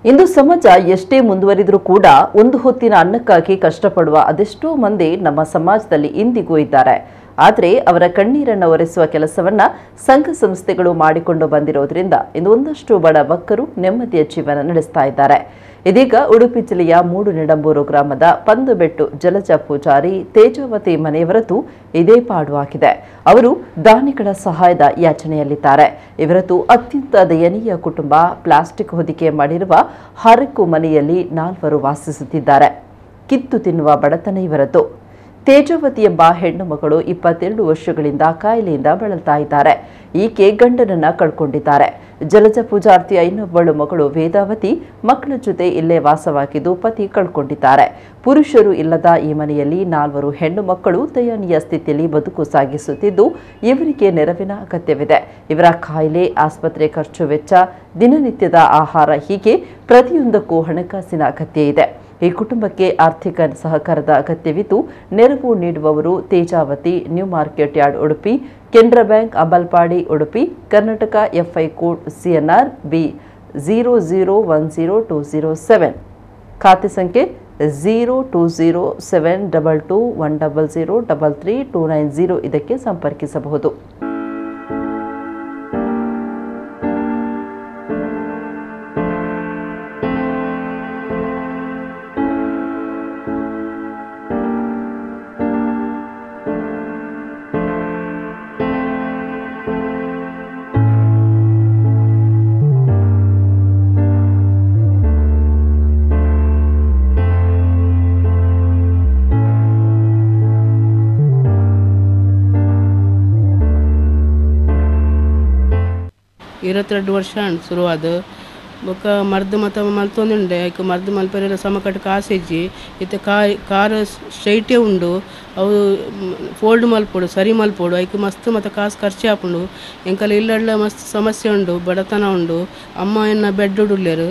ಇಂದು ಸಮಾಜ ಎಷ್ಟೇ ಮುಂದುವರಿದರೂ ಕೂಡ ಒಂದು ಹೊತ್ತಿನ ಅನ್ನಕ್ಕಾಗಿ ಕಷ್ಟಪಡುವ ಅದೆಷ್ಟೋ ಮಂದಿ ನಮ್ಮ ಸಮಾಜದಲ್ಲಿ ಇಂದಿಗೂ ಇದ್ದಾರೆ. ಆದರೆ ಅವರ ಕಣ್ಣೀರನ್ನು ಒರೆಸುವ ಕೆಲಸವನ್ನ ಸಂಘ ಸಂಸ್ಥೆಗಳು ಮಾಡಿಕೊಂಡು ಬಂದಿರೋದ್ರಿಂದ ಇಂದು ಒಂದಷ್ಟು ಬಡ ಬಕ್ಕರು ನೆಮ್ಮದಿಯ ಜೀವನ ನಡೆಸ್ತಾ ಇದ್ದಾರೆ. ಇದೀಗ ಉಡುಪಿ ಜಿಲ್ಲೆಯ ಮೂಡುನಿಡಂಬೂರು ಗ್ರಾಮದ ಪಂದುಬೆಟ್ಟು ಜಲಜ ಪೂಜಾರಿ ತೇಜಾವತಿ ಮನೆಯವರದ್ದು ಇದೇ ಪಾಡು ಆಗಿದೆ. ಅವರು ದಾನಿಗಳ ಸಹಾಯದ ಯಾಚನೆಯಲ್ಲಿದ್ದಾರೆ. ಇವರದ್ದು ಅತ್ಯಂತ ದಯನೀಯ ಕುಟುಂಬ. ಪ್ಲಾಸ್ಟಿಕ್ ಹೊದಿಕೆ ಮಾಡಿರುವ ಹರಕು ಮನೆಯಲ್ಲಿ ನಾಲ್ವರು ವಾಸಿಸುತ್ತಿದ್ದಾರೆ. ಕಿತ್ತು ತಿನ್ನುವ ಬಡತನ ಇವರದ್ದು. ತೇಜಾವತಿ ಎಂಬ ಹೆಣ್ಣು ಮಗಳು 22 ವರ್ಷಗಳಿಂದ ಕಾಯಿಲೆಯಿಂದ ಬಳಲ್ತಾ ಇದ್ದಾರೆ. ಈಕೆ ಗಂಡನನ್ನ ಕಳ್ಕೊಂಡಿದ್ದಾರೆ. ಜಲಜ ಪೂಜಾರ್ತಿಯ ಇನ್ನೊಬ್ಬಳು ಮಗಳು ವೇದಾವತಿ ಮಕ್ಕಳ ಜೊತೆ ಇಲ್ಲೇ ವಾಸವಾಗಿದ್ದು ಪತಿ ಕಳ್ಕೊಂಡಿದ್ದಾರೆ. ಪುರುಷರು ಇಲ್ಲದ ಈ ಮನೆಯಲ್ಲಿ ನಾಲ್ವರು ಹೆಣ್ಣು ಮಕ್ಕಳು ದಯನೀಯ ಸ್ಥಿತಿಯಲ್ಲಿ ಬದುಕು ಸಾಗಿಸುತ್ತಿದ್ದು ಇವರಿಗೆ ನೆರವಿನ ಅಗತ್ಯವಿದೆ. ಇವರ ಕಾಯಿಲೆ, ಆಸ್ಪತ್ರೆ ಖರ್ಚು ವೆಚ್ಚ, ದಿನನಿತ್ಯದ ಆಹಾರ ಹೀಗೆ ಪ್ರತಿಯೊಂದಕ್ಕೂ ಹಣಕಾಸಿನ ಅಗತ್ಯ ಇದೆ. ಈ ಕುಟುಂಬಕ್ಕೆ ಆರ್ಥಿಕ ಸಹಕಾರದ ಅಗತ್ಯವಿದ್ದು ನೆರವು ನೀಡುವವರು Tejavathi, new market yard Udupi, Canara bank Ambalpadi Udupi, Karnataka FI code CNR B 0010207, ಖಾತೆ ಸಂಖ್ಯೆ 020722100333290 ಇದಕ್ಕೆ ಸಂಪರ್ಕಿಸಬಹುದು. ಇರತ್ತೆರಡು ವರ್ಷ ಶುರುವಾದ ಬೊಕ್ಕ ಮರ್ದು ಮತ್ತು ಮಲ್ತೊಂದುಂಡೆ ಐಕ್ ಮರ್ದು ಮಲ್ಪೆರೆಲ್ಲ ಸಮಕಟ್ಟು ಕಾಸೆಜ್ಜಿ ಇತ್ತೆ ಕಾರ್ ಸ್ಟ್ರೈಟೇ ಉಂಡು ಅವು ಫೋಲ್ಡ್ ಮಲ್ಪೊಡು ಸರಿ ಮಲ್ಪೊಡು ಐಕ್ ಮಸ್ತ್ ಮತ್ತು ಕಾಸು ಖರ್ಚು ಆಪುಂಡು. ಎಂಕಲ ಇಲ್ಲಡ್ಲ ಮಸ್ತ್ ಸಮಸ್ಯೆ ಉಂಡು, ಬಡತನ ಉಂಡು. ಅಮ್ಮ ಎನ್ನ ಬೆಡ್ ಉಲ್ಲೇರು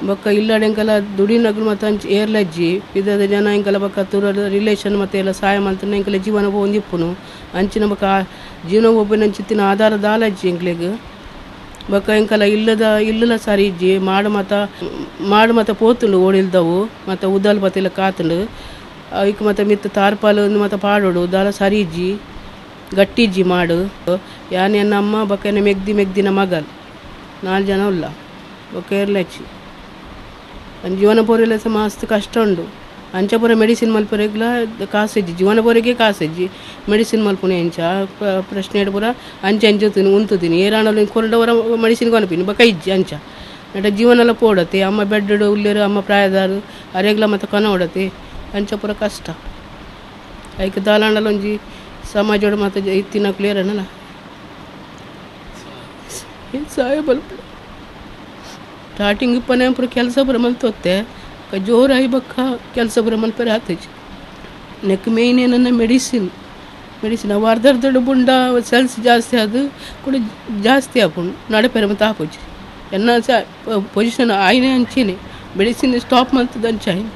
ಬೊಕ್ಕ ಇಲ್ಲಡೆ ಎಂಕಲ ದುಡಿನಗ್ಲು ಮತ್ತು ಅಂಚ ಏರ್ಲಜ್ಜಿ ಇದಾದ ಜನ ಎಂಕಲ ಬೊಕ್ಕ ತೂರ ರಿಲೇಷನ್ ಮತ್ತು ಎಲ್ಲ ಸಹಾಯ ಮಲ್ತನ ಎಂಕಲ ಜೀವನ ಒಂದಿಪ್ಪುನು ಅಂಚಿನ ಬೊಕ್ಕ ಜೀವನ ಒಬ್ಬನಂಚಿತ್ತಿನ ಆಧಾರ ದಾಲಜ್ಜಿ ಎಂಕ್ಲೆಗ್. ಬೊಕ್ಕ ಎಂಕಲ ಇಲ್ಲದ ಇಲ್ಲಲ ಸರಿ ಇಜ್ಜಿ ಮಾಡು ಮತ ಪೋತುಂಡು ಓಡಿಲ್ದವು ಮತ್ತು ಉದಲ್ ಬತ್ತಿಲ್ಲ ಕಾತುಂಡು ಐಕ್ ಮತ್ತು ಮಿತ್ತ ತಾರ್ಪಾಲು ಮತ್ತು ಪಾಡೋಡು ದಾಲ ಸರಿ ಇಜ್ಜಿ ಗಟ್ಟಿ ಇಜ್ಜಿ ಮಾಡು. ಯಾನ್ ಎನ್ನ ಅಮ್ಮ ಬೊಕ್ಕ ಎನ್ನ ಮೆಗ್ದಿ ಮೆಗ್ದಿನ ಮಗಲ್ 4 ಜನ ಉಲ್ಲ ಬೊಕ್ಕ ಏರ್ಲಚ್ಚಿ ಜೀವನ ಪೋರೆಲ್ಲ ಸಹ ಮಸ್ತ್ ಕಷ್ಟ ಉಂಡು. ಅಂಚ ಪೂರ ಮೆಡಿಸಿನ್ ಮಲ್ಪರೆಗ್ಲ ಕಾಸೆಜ್ಜಿ ಜೀವನ ಪೋರೆಗೆ ಕಾಸೆಜ್ಜಿ ಮೆಡಿಸಿನ್ ಮಲ್ಪುನೆ ಎಂಚ ಪ್ರಶ್ನೆ ಪೂರ ಅಂಚೆ ಅಂಚುತ್ತೀನಿ ಉಂತುತ್ತೀನಿ ಏರಾಣಲು ಕೊರಡವರ ಮೆಡಿಸಿನ್ ಕೊನಪಿನಿ ಬೊಕ್ಕ ಇಜ್ಜಿ ಅಂಚ ನಟ ಜೀವನ ಎಲ್ಲ ಪೋಡತೆ. ಅಮ್ಮ ಬೆಡ್ ಉಲ್ಲೇರು ಅಮ್ಮ ಪ್ರಾಯದಾರು ಅರೆಗ್ಲ ಮತ್ತು ಕನ ಓಡತೆ ಅಂಚ ಪೂರ ಕಷ್ಟ. ಐಕ್ ದಾಲಾಂಡಲ ಒಂಜಿ ಸಮಾಜೋಡು ಮತ್ತು ಇತ್ತಿನಕ್ಲು ಏರನಲ್ಲ ಸಹಾಯ ಬಲ್ಪ ಸ್ಟಾರ್ಟಿಂಗ್ ಇಪ್ಪನೇ ಪೂರ ಕೆಲಸ ಪೂರ ಮಲ್ತೊತ್ತೆ ಜೋರಾಗಿ ಬೊಕ್ಕ ಕೆಲಸ ಪೂರ ಮಲ್ಪೆರೆ ಆತಜಿ. ನೆಕ್ ಮೇಯ್ನ್ ಏನನ್ನ ಮೆಡಿಸಿನ್ ಮೆಡಿಸಿನ್ ಅವು ಅರ್ಧ ಅರ್ಧ ಬುಂಡ ಸೆಲ್ಸ್ ಜಾಸ್ತಿ ಅದು ಕೂಡ ಜಾಸ್ತಿ ಆಪುಂಡು ನಡಪೆರೆ ಮತ್ತು ಆಪುಜಿ ಎನ್ನ ಸಹ ಪೊಸಿಷನ್ ಆಯ್ನೆ ಅಂಚಿನಿ ಮೆಡಿಸಿನ್ ಸ್ಟಾಪ್ ಮಲ್ತದ ಅಂಚಾಯಿನಿ.